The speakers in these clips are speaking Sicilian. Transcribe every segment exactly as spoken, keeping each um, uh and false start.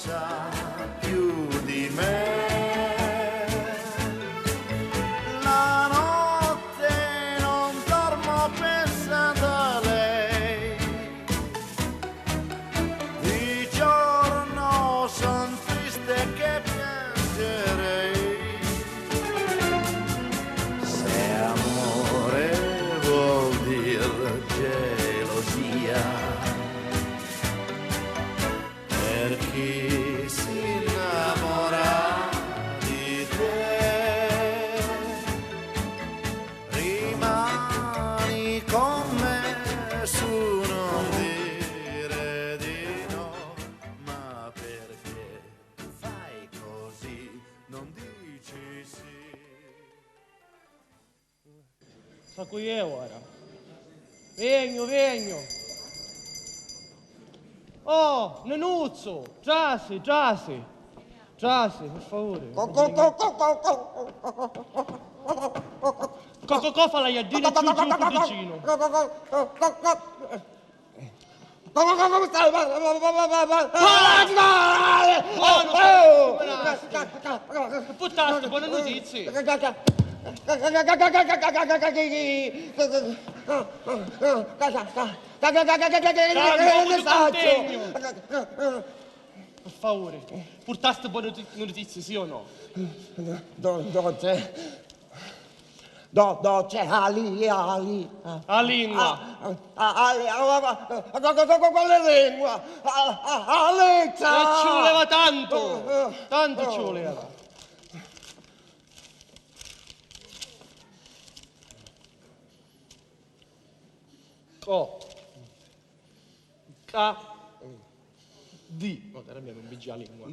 Sa più di me. La notte non dormo pensando a lei. Di giorno son triste che piangerei. Se amore vuol dir gelosia, per chi si innamora di te, rimani con me su, non dire di no, ma perché fai così, non dici sì. Sa cu è ora? Vegnu, vegnu. Oh, Nenuzzu, trasi, trasi. Trasi, pi favuri. Co, co, co, fa la jaddina e ciu, ciu, cudicinu. Buonu, buonu, buonasera. Che purtasti? Bona nutizia. Calma, comu ti cuntegnu? Pi favuri, purtasti bona nutizia, sì o no? Do, do, c'è. Do, do, c'è ali, ali. A lingua. A, a, ali, a, a, a, quale lingua? A, a, a lettera. E ci vuleva tantu, tantu ci vuleva. Co. Ca. Di. Ma cara mia, non mi gira la lingua.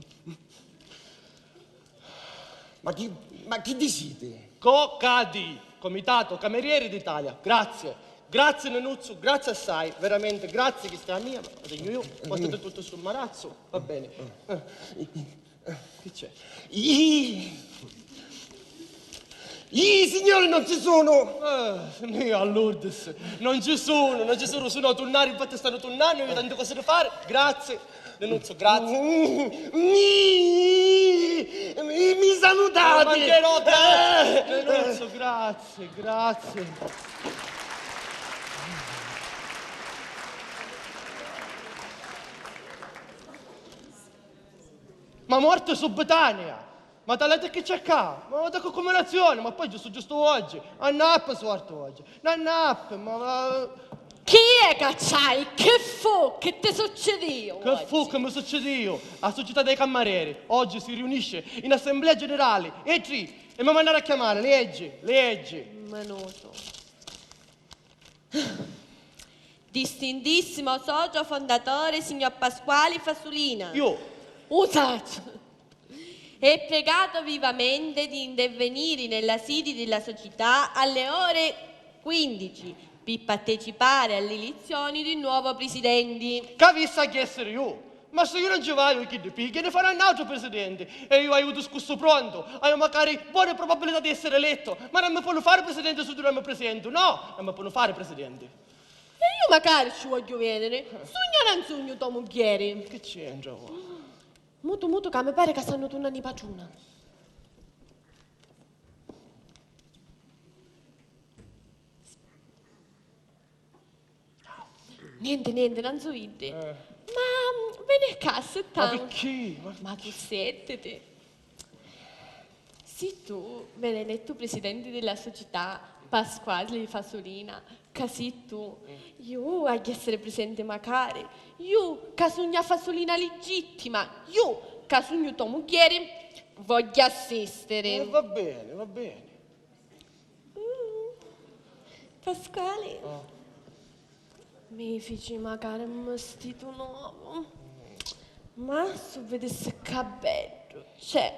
Ma chi, ma chi diciti? Co ca di. Comitato Camerieri d'Italia. Grazie. Grazie Nenuzzu, grazie assai, veramente grazie, chista è a mia, ma la tegnu io, portati tuttu stu marazzu, va bene. Eh. Chi c'è? Ih! Ih, signori, non ci sono! Eh, mia, a Lourdes, non ci sono, non ci sono, sono a tunnari, infatti stanno tunnando, io ho tante cose da fare, grazie, Nenuzzo, grazie. Mi, mi, mi salutati! Non mancherò, grazie, Nenuzzo, grazie, grazie. Ma morte subbitania! Ma talenti chi c'è ccà? Ma da cummerazioni, ma poi giustu giustu oggi, a nappi sortu oggi, a nappi, ma, ma. Chi è ca c'hai? Chi fu? Chi ti succidìu? Chi fu chi mi succidìu? A sucità dei cammareri oggi si riunisce in assemblea generale, e tri, e mi mannaru a chiamari, leggi, leggi. Menoso. Distintissimo socio fondatore, signor Pasquale Fasulina. Io. U sacciu. È pregato vivamente di intervenire nella sede della società alle ore quindici per partecipare alle elezioni di nuovo presidente. C'avissi a essere io. Ma si io non ci vaiu, chiddi pigghia e ne fannu a n'autru presidenti. E io haiu u discursu prontu, haiu macari boni probabilità di essere eletto, ma non mi ponnu fare presidente si tu non mi presenti. No, non mi ponnu fare presidente. E io macari ci vogghiu veniri, sugnu o non sugnu to mugghieri? Chi c'entra ora? Mutu mutu ca mi pari ca stannu tunnannu i patruna. Nenti, nenti, non su iddi. Eh. Ma, mm, veni ccà, si tantu. Ma picchì? Ma, ma tu settiti. Si tu veni elettu presidenti della società Pasquali Fasulina, ca si tu, iu agghiu essiri presenti macari, iu ca sugnu a Fasulina legittima, iu ca sugnu to mugghieri, vogghiu assistiri. Eh, va bene, va bene. Mm. Pasquali, mi fici macari un mistitu novu. Ma su vidissi ca beddu, c'è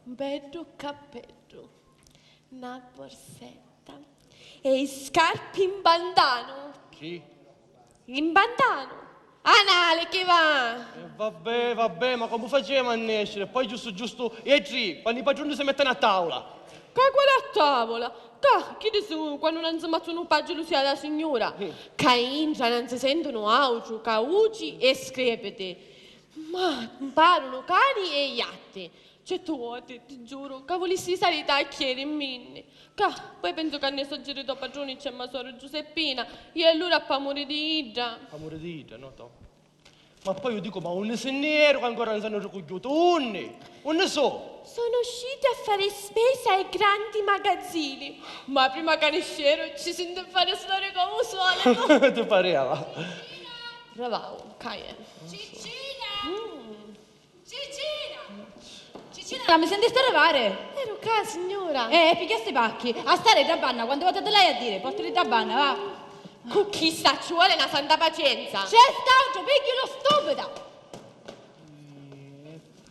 un beddu cappeddu, na borsetta e i scarpi in bandanu. Chi? In bandanu! Anali chi va! E vabbè, vabbè, ma comu facemu a nesciri? E poi giustu giustu e tri, quannu i patruni si mettenu a tavula. Ca quali a tavula? Ca chiddi su quannu non si mazzunu paggi lu sia la signura, ca intra non si sentunu autru ca uci e screpiti. Ma mpàrunu cani e jatti. Certu voti, ti giuru, ca vulissi stari tacchi e rimminni. Ca, poi pensu ca nni suggiritò patruni c'è ma soru Giuseppina, e allura p'amuri di idda. P'amuri di idda, no, to. Ma poi iu dicu, ma unni si nni eru ca ancora 'un s'hannu ricugghiutu? Unni? Unni su? Sono usciti a fare spesa ai grandi magazzini, ma prima ca nisceru ci senti fari storie comu u solitu. Ti pareva? Bravau, Caien. Ciccina! Mm. Ciccina! Ciccina, non mi sentiste arrivare? Ero qua, signora. Eh, pigghiasti i pacchi. A stare dda banna, quanti voti ti l'hai a dire? Portali dda banna, va. Cu chista ci vuole na santa pacienza. C'è staucio, pigghilu stupida!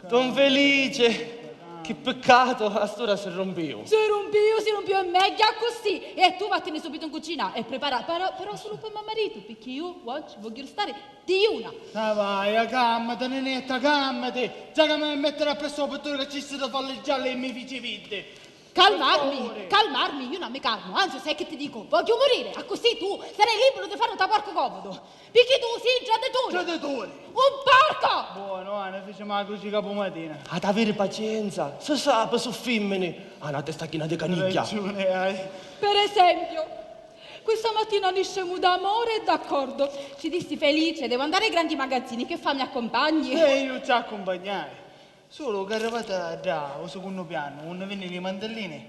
Don Felice, chi piccatu, a st'ura si rumpiu. Si rumpiu, si rumpiu, è megghiu accussì. E tu vattini subito in cucina e prepara, però, però solo per me marito, perché io oggi voglio restare diuna. Ah, vai, cammati, Ninetta, cammati. Già ca mi mettere appresso a pittura che ci state falli gialli e mi fici viddi. Calmarmi, calmarmi, io non mi calmo, anzi, sai che ti dico? Voglio morire, accussì tu sarai libero di fare un tuo porco comodo. Picchì tu sì traditore! Traditore! Un porco! Buono, ah, ne facciamo la croce capomatina. Ad avere pazienza, si sape, su fimmini, ha una testa china di canigghia. Ragione hai. Per esempio, questa mattina niscemu d'amore e d'accordo. Ci dissi: "Felice, devo andare ai grandi magazzini, che fa, mi accompagni?" E io ci accompagnai. Sulu ca arrivata ddà, ô secunnu pianu, unni venninu i mantellini,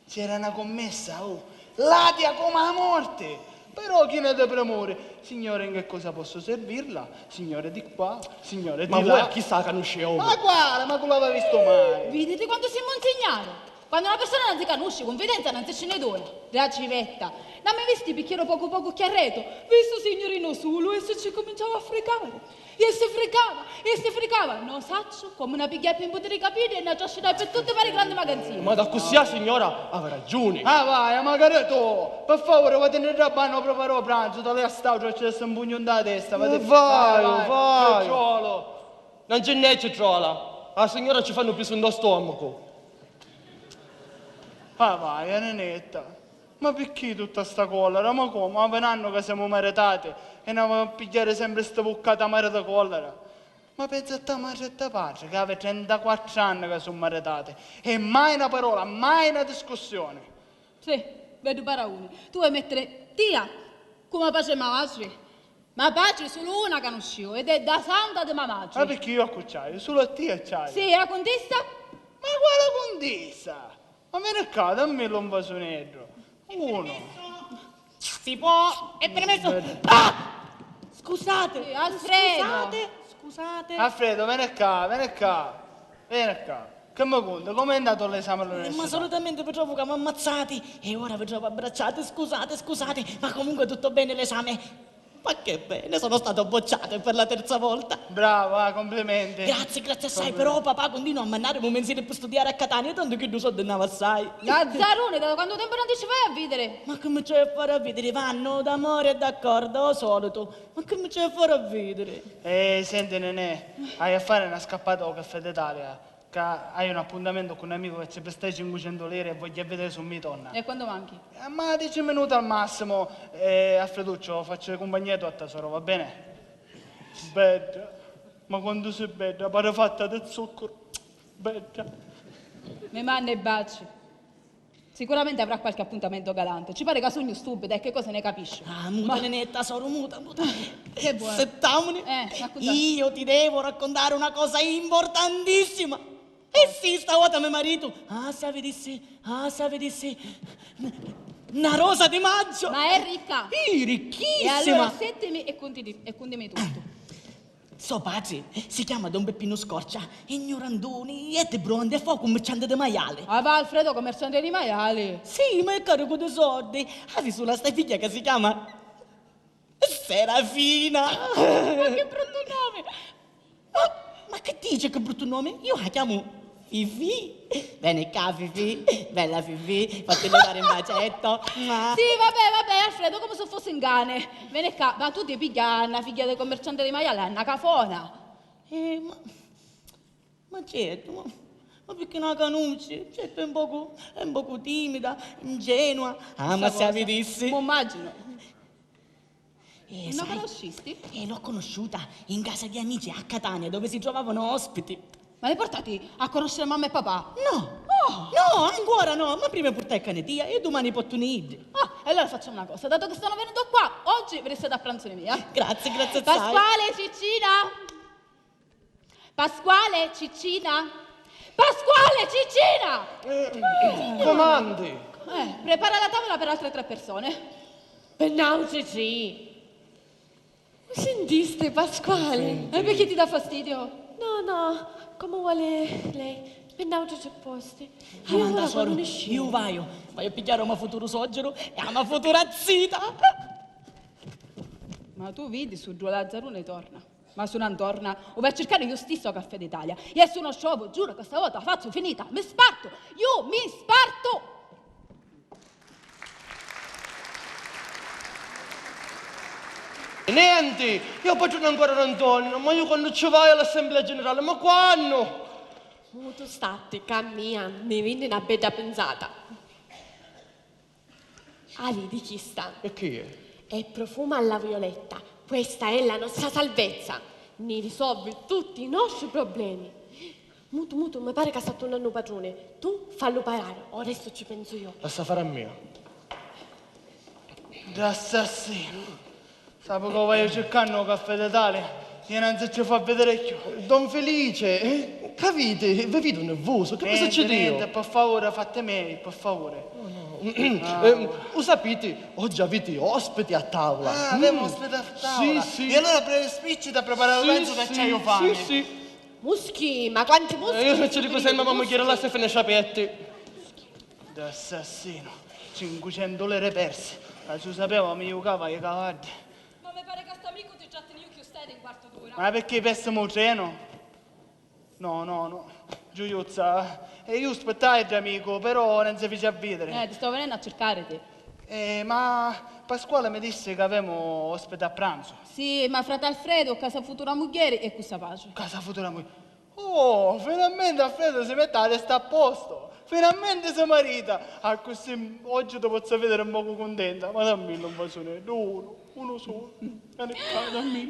c'era na commessa, oh, latia comu a morti! Però china di primuri. "Signore, in che cosa posso servirla? Signore di qua, signore di là." Ma voi a chista la canuscìu? Ma quale? Ma cu l'ava vistu mai? Viditi quantu si munzignaru! Quannu na persona non si canusci, cunfidenza non si ci ni duna. La civetta. Non mi visti picchì ero pocu pocu cchiù arretu. Vistu signurinu sulu e si ci cuminciau a fricari. E si fricava, e si fricava. No sacciu comu na pigghiai pi 'n putiri capiddi e na trascinai pi tutti i vari grandi magazzini. Ma d'accussì a signora havi ragiuni. Ah, vai, macari tu! Pi favuri, vatinni dda banna o prepara u pranzu, tali a st'autru e ci desti un pugnu nta testa, vati. Vai, vai, vai. Cicciolu. Non ci nn'è cicciula. A signora ci fannu pisu ntô stomacu. Ah, vai, Ninetta. Ma picchì tutta sta collera? Ma comu? Havi n'annu ca semu maritati e n'havi a pigghiari sempri sti vuccati amari di collera? Ma pensa a to madri e to patri, ca havi trentaquattru anni ca su maritati e mai na parola, mai na discussioni. Sì, beddu parauni. Tu voi mettiri tia cu ma patri e ma matri? Ma patri sulu una canuscìu ed è dda santa di ma matri. Ma picchì io accucciaiu? Sulu a tia acciaiu. Sì, e a cuntissa? Ma quali cuntissa? Ma veni ccà, dammillu un vasuneddu. Unu. Si può? È permesso? Ah! Scusate! Sì, Alfredo! Scusate, scusate. Alfredo, veni ccà, veni ccà. Veni ccà. Che mi conti? Com'è andato l'esame all'università? Eh, ma solitamente vi trovo ca m'ammazzati e ora vi trovo abbracciati. Scusate, scusate, ma comunque tutto bene l'esame. Ma che bene, sono stato bocciato e per la terza volta. Bravo, ah, complimenti. Grazie, grazie assai, però papà continua a mannarimi mensili per studiare a Catania, tanto chiddu soddi nn'havi assai. Lazzarone, da quantu tempu non ti ci fai a vidiri? Ma che mi c'hai a fari a vidiri? Vannu d'amore e d'accordo, o solitu. Ma che mi c'hai a fari a vidiri? Eh, senti, Nenè, hai a fari na scappata ô Caffè d'Italia. Ca haiu un appuntamentu cu n'amicu ca ci prestai cincucentu liri e vogghiu a vidiri su mi tonna. E quantu manchi? Eh, ma dieci minuti al massimu. Eh, Alfreduccio, facciu cumpagnia tua a to soru, va bene? Bedda. Ma quantu si bedda, pari fatta di zuccaru. Bedda. Mi manna i baci. Sicuramente avrà qualche appuntamento galante. Ci pare ca sugnu stupida e che cosa ne capisce. Ah, muta, ma Nenetta, soru, muta, muta. Che vuoi? Settamuni. Eh, ma cosa? Io ti devo raccontare una cosa importantissima. Eh sì, stavota me maritu. Ah, se a vidissi, ah, se a vidissi. Na rosa di maggio. Ma è ricca. Ih, ricchissima. E allora sentimi e contimi, e contimi tutto. So patri si chiama Don Peppinu Scorcia, è gnorantuni, è di Bronte e fa u cummercianti di maiali. Ah, va, Alfredo, commerciante di maiali? Sì, ma è caricu di sordi. Havi sulu a sta figghia ca si chiama Serafina. Ma che bruttu nome! Ma, ma che dici, che bruttu nome? Io la chiamo Fifì. Veni ccà, Fifì. Bella Fifì, fatti levare un bacetto. Mua. Sì, vabbè, vabbè, Alfredo, come se fosse un cane. Veni ccà, ma tu ti pigghia na figghia di commerciante di maiali, a na cafona. Eh, ma, ma certo, ma, ma perché non la conosci? Certo, è un poco, è un poco timida, ingenua. Ah, ma se la vidissi. Mo immagino. Eh, Nun la sai, conoscisti? Eh, l'ho conosciuta in casa di amici a Catania, dove si trovavano ospiti. Ma li portati a conoscere mamma e papà? No. Oh! No, ancora no, ma prima purtai a cana tia e dumani portuni iddi. Ah, e allora facciamo una cosa, dato che stanno venendo qua, oggi vi restate a pranzo di mia. Grazie, grazie assai. Pasquale, Ciccina! Pasquale, Ciccina! Pasquale, Ciccina! Eh, comandi! Eh, prepara la tavola per altre tre persone. Pennau, Cicì! U sintisti, Pasquale? Senti. E perché ti dà fastidio? No, no, come vuole lei. Pennau, c'è posti. Io ora quando ne sciu. Io vaio, vaio a pigghiari a me futuru soggiru e a me futura zita. Ma tu vidi, su ddu Lazzarone torna. Ma su non torna, u vai a circari iu stissu a Caffè d'Italia. E su non sciovu, giuro che stavota la fazzu finita, mi spartu! Iu mi spartu! Nenti, io patruna ancora non tornu, ma io quannu ci vaiu all'assemblea generale, ma quannu? Mutu statti, ca a mia mi vinni na bedda pinzata. Ah, vidi chista. E chi è? È profumo alla violetta. Questa è la nostra salvezza. Ni risolvi tutti i nostri problemi. Mutu, mutu, mi pare ca sta turnannu u patruni. Tu fallu parari, o restu ci pensu io. Lassa fari a mia. D'assassinu. Sapi ca u vaiu circannu u Caffè d'Italia e non si ci fa vidiri cchiù. Don Felice, eh? C'aviti? Vi vidu nervusu, che vi succidìu? Nenti, nenti, per favore, fatti mei, per favore. Oh, no. Eh, u sapiti, oggi aviti ospiti a tavula. Ah, avemu ospiti a tavula. Sì, sì. E allora pre-, spicciti a preparari u pranzu ca c'haiu fami. Sì, sì. Muschi, ma quanti muschi? Eh, io se ci dicu sempre a me mugghieri, lassa finiri a petti. D'assassinu, cincucentu lire persi. Ma si u sapeva, mi jucava i cavaddi. Ma mi pare ca st'amicu ti trattini cchiù stedi in quartu d'ura. Ma perché persimu u trenu? No, no, no. Giuliuzza, e io aspettai amico, però non si fece a vedere. Eh, ti stavo venendo a cercare te. Eh, ma Pasquale mi disse che avevamo ospite a pranzo. Sì, ma frate Alfredo, casa futura mugghieri e cu sa pace. Casa futura mugghieri. Oh, finalmente Alfredo si mette la testa a posto. Finalmente si marita. Ah, così oggi ti posso vedere un poco contenta. Ma dammi un vasonetto, uno, uno solo. Dammi.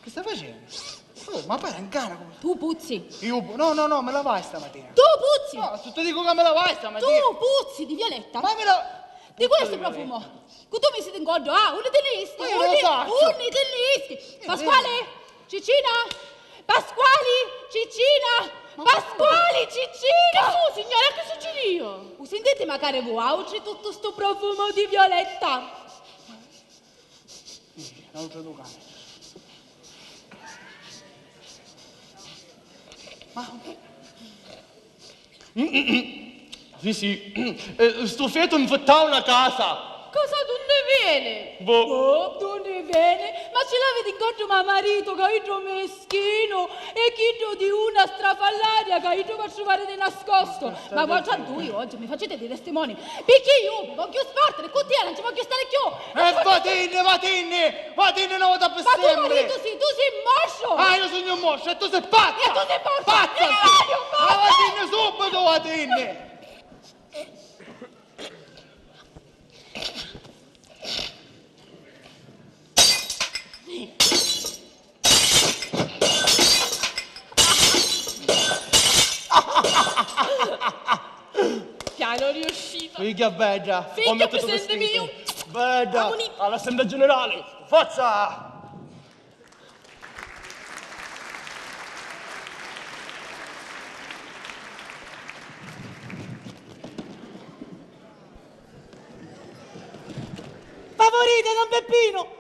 Che stai facendo? Oh, ma pare un cane come... Tu puzzi. Io pu-, no, no, no, mi lavai stamattina. Tu puzzi! No, ti dico che mi lavai stamattina. Tu puzzi di Violetta. Ma mi la... Di questo profumo. Cu tu mi siti in coddu, ah, unni ti nni isti? Ma io lo saccio. Unni ti nni isti? Io... Pasquale? Ciccina? Pasquali? Ciccina? Ma Pasquali, Ciccina! Che su, signora, che succidìu? U sintiti macari vuautri tuttu stu profumo di Violetta? N'autra ducana. Ma... Sì, sì. Eh, stu fetu nfittau na casa. Cosa d'unni veni? Boh. Boh, d'unni veni? Ma ci l'aviti in coddu ma maritu, ca iddu mischinu, e chiddu di una strafallaria, ca iddu va a truvari di nascosto. Ma voi tra dui oggi mi faciti di testimoni. Picchì iu mi vogghiu spartiri, cu tia non ci vogghiu stari cchiù! E vatinni, vatinni! Vatinni na vota pi sempri! Ma tu maritu si, tu si mosciu! Ah, io sugnu un mosciu e tu sei pazza! E tu sei pazza! Pazza! Io voglio un mosciu! Ah, vatinni subito, vatinni! Piano riuscito. Figghia bedda. Figghia, presentimi io. Bedda. All'Assemblea Generale. Forza! Favorite don Peppino!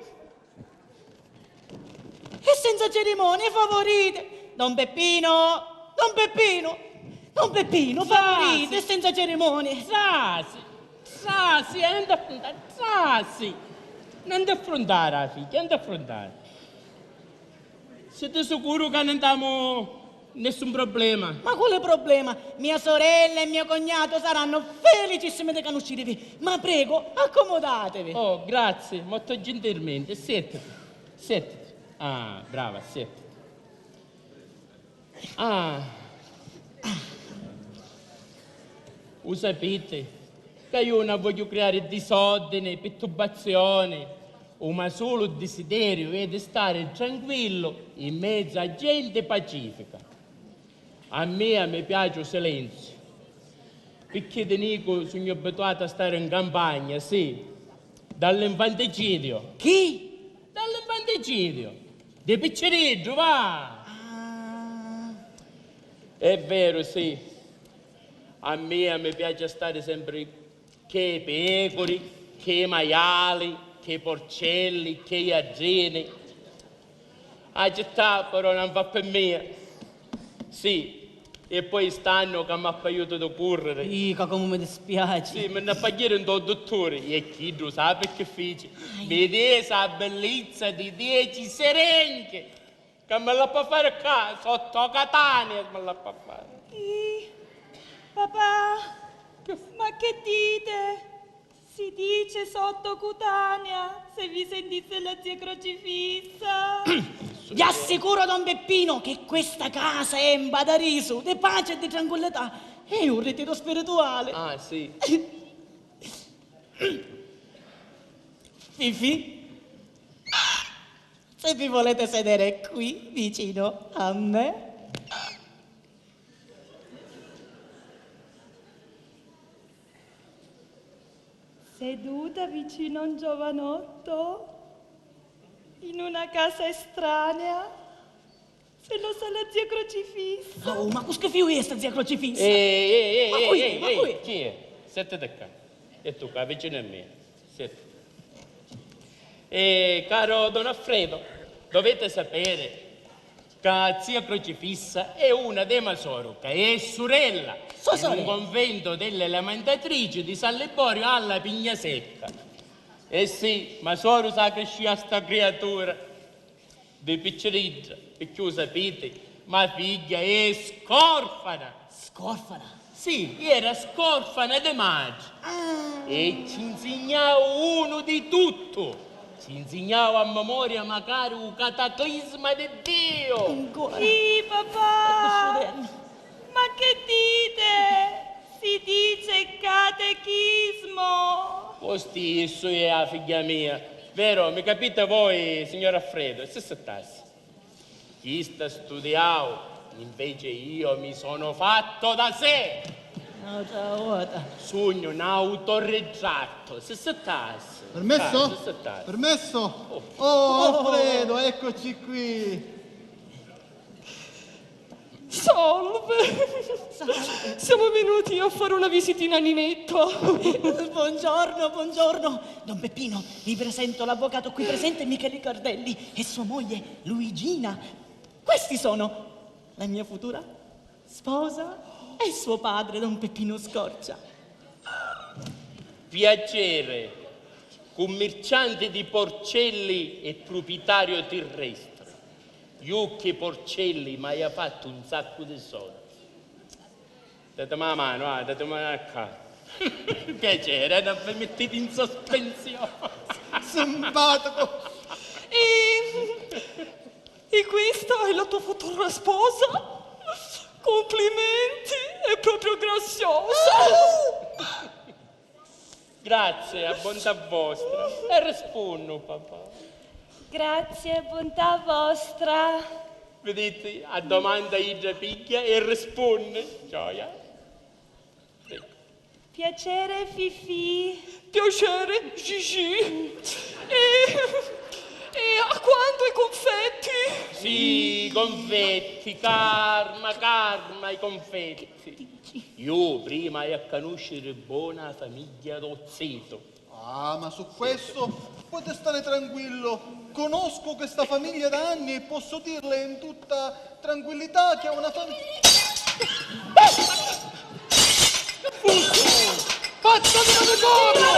E senza cerimonie, favorite! Don Peppino! Don Peppino! Don Peppino, favorite! E senza cerimonie! Zasi! Zasi, e non ti affruntari! Zasi! Non ti affruntari, a figghia, non ti affruntari! Siti sicuru ca non t'amu nessun problema? Ma quale problema? Mia sorella e mio cognato saranno felicissimi di conoscervi. Ma prego, accomodatevi. Oh, grazie, molto gentilmente. Siediti, siediti. Ah, brava, siediti. Ah. U sapiti? Iu non vogghiu criari disordini, pittubazzioni, u ma sulu disideriu è di stari tranquillu in mezzu a genti pacifica. A mia mi piaci u silenziu, picchì ti nicu sugnu abituatu a stari in campagna, sì, dall'infanticidiu. Chi? Dall'infanticidiu, di picciriddu, va! Ah. È veru, sì. A mia mi piaci a stari sempri chê pecuri, chê maiali, chê porcelli, chê jaddini. A città però non fa pi mia. Sì, e poi st'annu ca m'ha paiutu di cùrriri. Ih, ca comu mi dispiaci. Sì, mi nn'ha pagghiri ntô dutturi, e chiddu sapi chi fici? Ai. Mi desi a billizza di dieci serenghi. Ca mi l'appi a fari ccà, sotto Catania mi l'appi a fari. Ih, papà, ma che dite? Si dice sotto Cutania, se vi sentisse la zia Crocifissa. Vi assicuro, don Peppino, che questa casa è un padarisu di pace e di tranquillità. È un ritiro spirituale. Ah, sì. Fifì? Se vi volete sedere qui, vicino a me. Seduta vicino a un giovanotto, in una casa estranea, se lo sa la zia Crocifissa. Oh, ma cu schifiu è sta zia Crocifissa? Ehi, ehi, ehi, ma ehi, cui è? Ehi, ma ehi, cui è? Chi è? Settiti ccà. E tu ccà vicinu a me. Settiti. E caro don Alfredo, dovete sapere ca zia Crocifissa è una de ma soru, ca è surella. Sua sorella. In un convento delle lamentatrici di San Liborio alla Pignasecca. Eh sì, ma soru sa criscìa sta criatura. Di picciridda, picchì u sapiti, ma figghia è scorfana. Scorfana? Sì, era scorfana di matri. Ah. E ci nsignau unu di tuttu. Ci nsignau a memoria macari u cataclisma di Diu. Ancora. Sì, papà. Ma che dite? Si dice catechismo. Lo stissu è, a figghia mia. Vero, mi capite voi, signor Alfredo? Si sittassi. Chista studiau, invece io mi sono fatto da sé. N'autra vota. Sugnu n'autoritratto. Si sittassi. Permesso? Ah, si sittassi. Permesso? Oh. Oh, Alfredo, eccoci qui. Salve! Salve. Siamo venuti a fare una visitina a Ninetta. Buongiorno, buongiorno. Don Peppino, vi presento l'avvocato qui presente, Michele Cardelli, e sua moglie, Luigina. Questi sono la mia futura sposa e suo padre, don Peppino Scorcia. Piacere, cummircianti di porcelli e pruprietario tirrestri. Iù cchê porcelli m'haia fattu un saccu di soddi. Datimi a manu, ah, datimi a manu ccà. Piacere, non vi mettete in sospensione. Simpatico. E, e questa è la tua futura sposa? Complimenti, è proprio graziosa. Grazie, a bontà vostra. E rispunnu, papà. Grazie, bontà vostra. Viditi, a domanda idda pigghia e rispunni. Gioia. Prego. Piacere, Fifì. Piacere, Gigi. E, e a quando i confetti? Sì, confetti, carma, carma, i confetti. Iù prima haiu a canusciri bona a famigghia dô zitu. Ah, ma su questo potete stare tranquillo. Conosco questa famiglia da anni e posso dirle in tutta tranquillità che è una famiglia. Pazzo di una corna!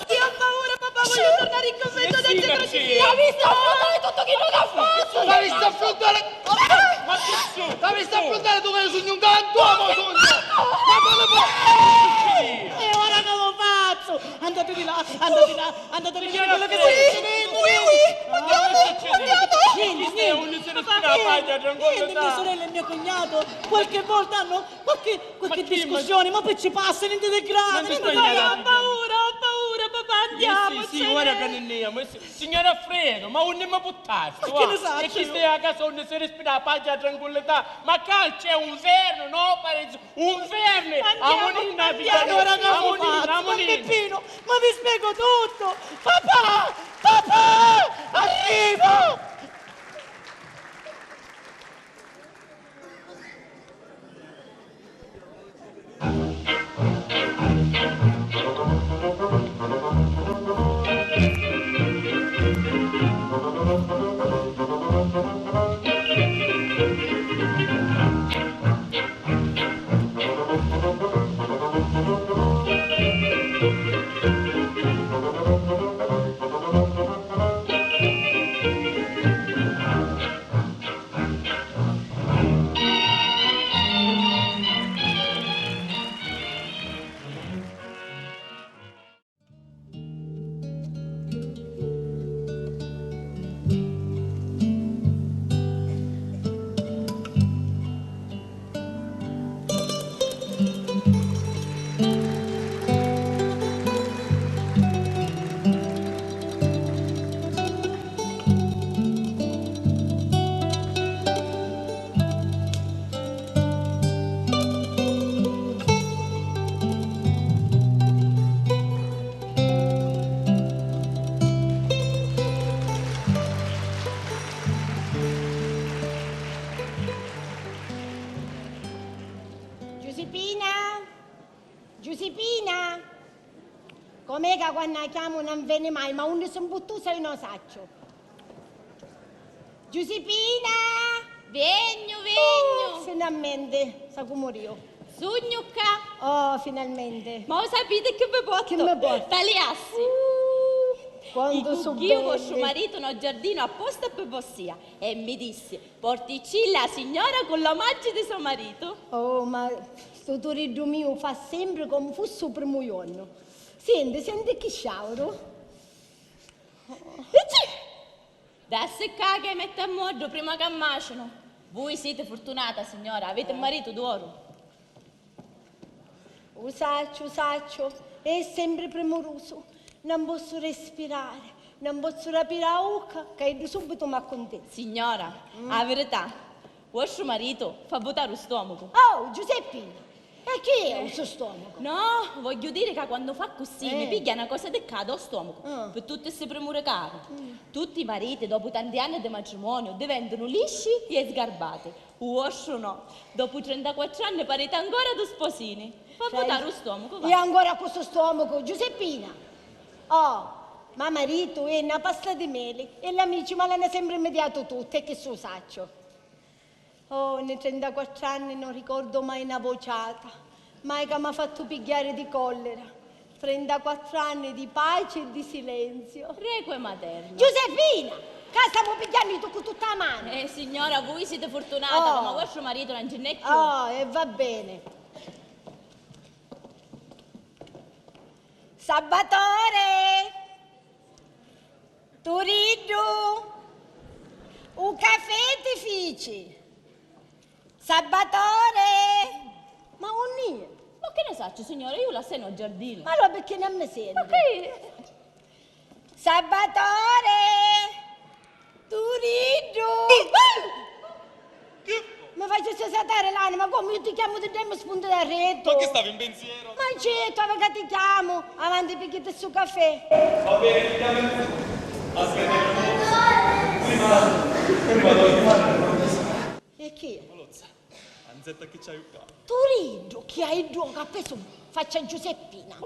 Io ho paura, papà, voglio tornare in convento da zia Crocifissa. L'ha visto affrontare tutto chi non ha fatto! L'ha visto affrontare Ma chi su? T'avissi a affruntari tu ca iu sugnu un galantuomu, sugnu! Ma come può... E ora come fazzu? Andate di là, andate di là, andate a vedere quello che sta succedendo! Oui, oui, andiamo, andiamo! Niente, niente. Papà, niente, niente, mia sorella e mio cognato qualche volta hanno qualche, qualche discussione, ma poi ci passa, niente di grave, niente di grave. Ho paura, ho paura, papà, andiamo. Sì, sì, ora che ne andiamo. Signor Alfredo, ma unni mi puttasti? Ma che ne saccio io? E chi stai a casa unni si respira la pace e la tranquillità? Ma qua c'è un inferno, no? Pare un inferno! Andiamo, andiamo, andiamo, andiamo, andiamo. Don Peppino, ma vi spiego tutto! Papà! Papà! Arrivo! Giuseppina! Giuseppina! Com'è ca quannu a chiamu non veni mai, ma unni si mputtusa io non sacciu. Giuseppina! Vegnu, vegnu! Oh, finalmente, sa cu muriu. Sugnu ccà! Oh, finalmente. Ma u sapiti chi vi portu? Chi mi porti? Taliassi! Uh, quantu su belli! Io vostru maritu no giardinu apposta pi vossia e mi dissi, porticilli a signora cu l'omaggi di so maritu. Oh, ma stu turiddu miu fa sempri comu fussi u primu juonnu. Senti, senti chi sciauru. Icci! Dassi ccà ca i metti a moddu prima ca macinu. Vui siti furtunata, signora, aviti un maritu d'oru. U sacciu, u sacciu, è sempri primurusu. Non pozzu respirari, non pozzu rapiri a ucca, ca iddu subitu m'accuntenta. Signora, a virità, vostru maritu fa vutari u stomacu. Oh, Giuseppina! E chi è u so stomacu? No, vogghiu diri ca quannu fa accussì mi pigghia na cosa di ccà do stomacu. Pi tutti sti primuri ca havi. Tutti i mariti, dopu tanti anni di matrimoniu, diventanu lisci e sgarbati. U vostru no. Dopu trentaquattru anni pariti ancora du sposini. Fa vutari u stomacu, va. E ancora cu stu stomacu, Giuseppina! Oh, ma maritu è na pasta di meli e l'amici ma l'hannu sempri invidiatu tuttu e chissu u sacciu. Oh, nni trentaquattru anni non ricordo mai na vociata, mai ca m'ha fattu pigghiari di collera. Trentaquattru anni di pace e di silenzio. Requiem aeternam. Giuseppina! Ca stamu pigghiannu i tu cu tutta a manu. Eh, signora, vui siti furtunata, oh, comu vostru maritu non ci nn'è cchiù. Oh, e va bene. Salvatore! Turiddu! U cafè ti fici! Salvatore! Ma unni è? Ma chi ne sacciu, signora, iu lassai nô giardinu. Ma allura picchì non mi senti? Ma chi? Salvatore! Turiddu! Mi facissi satari l'anima, comu io ti chiamu di demu spunti d'arretu. Ma chi stavi in pensiero? Ma certu, ora ca ti chiamu, avanti pigghiati stu cafè. Va bene, ti chiamo. Aspetta, prima, prima devo chiamare. E chi è? Malozza, Anzetta chi c'hai ccà? Turiddu, chi hai ddu ca pesu faccia Giuseppina.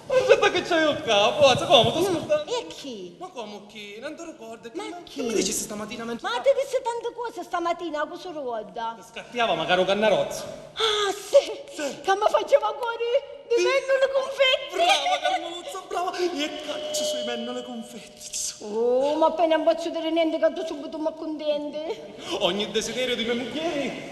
Anzetta chi c'hai ccà? Forza, comu, sto scurdando? E chi? Ma comu chi? Non ti ricordi? Ma chi? Chi mi dici stamatina mentre... Ma ti dissi tanti cosi stamatina cu suruodda. Ti scattiava macari u cannarozzu. Ah, sì? Sì. Ca mi faceva cori di mennuli cunfetti. Brava, Carmeluzza, brava. E cacci sui mennuli cunfetti. Oh, ma appena non pozzu diri nenti ca tu subitu m'accuntenti. Ogni desiderio di me mugghieri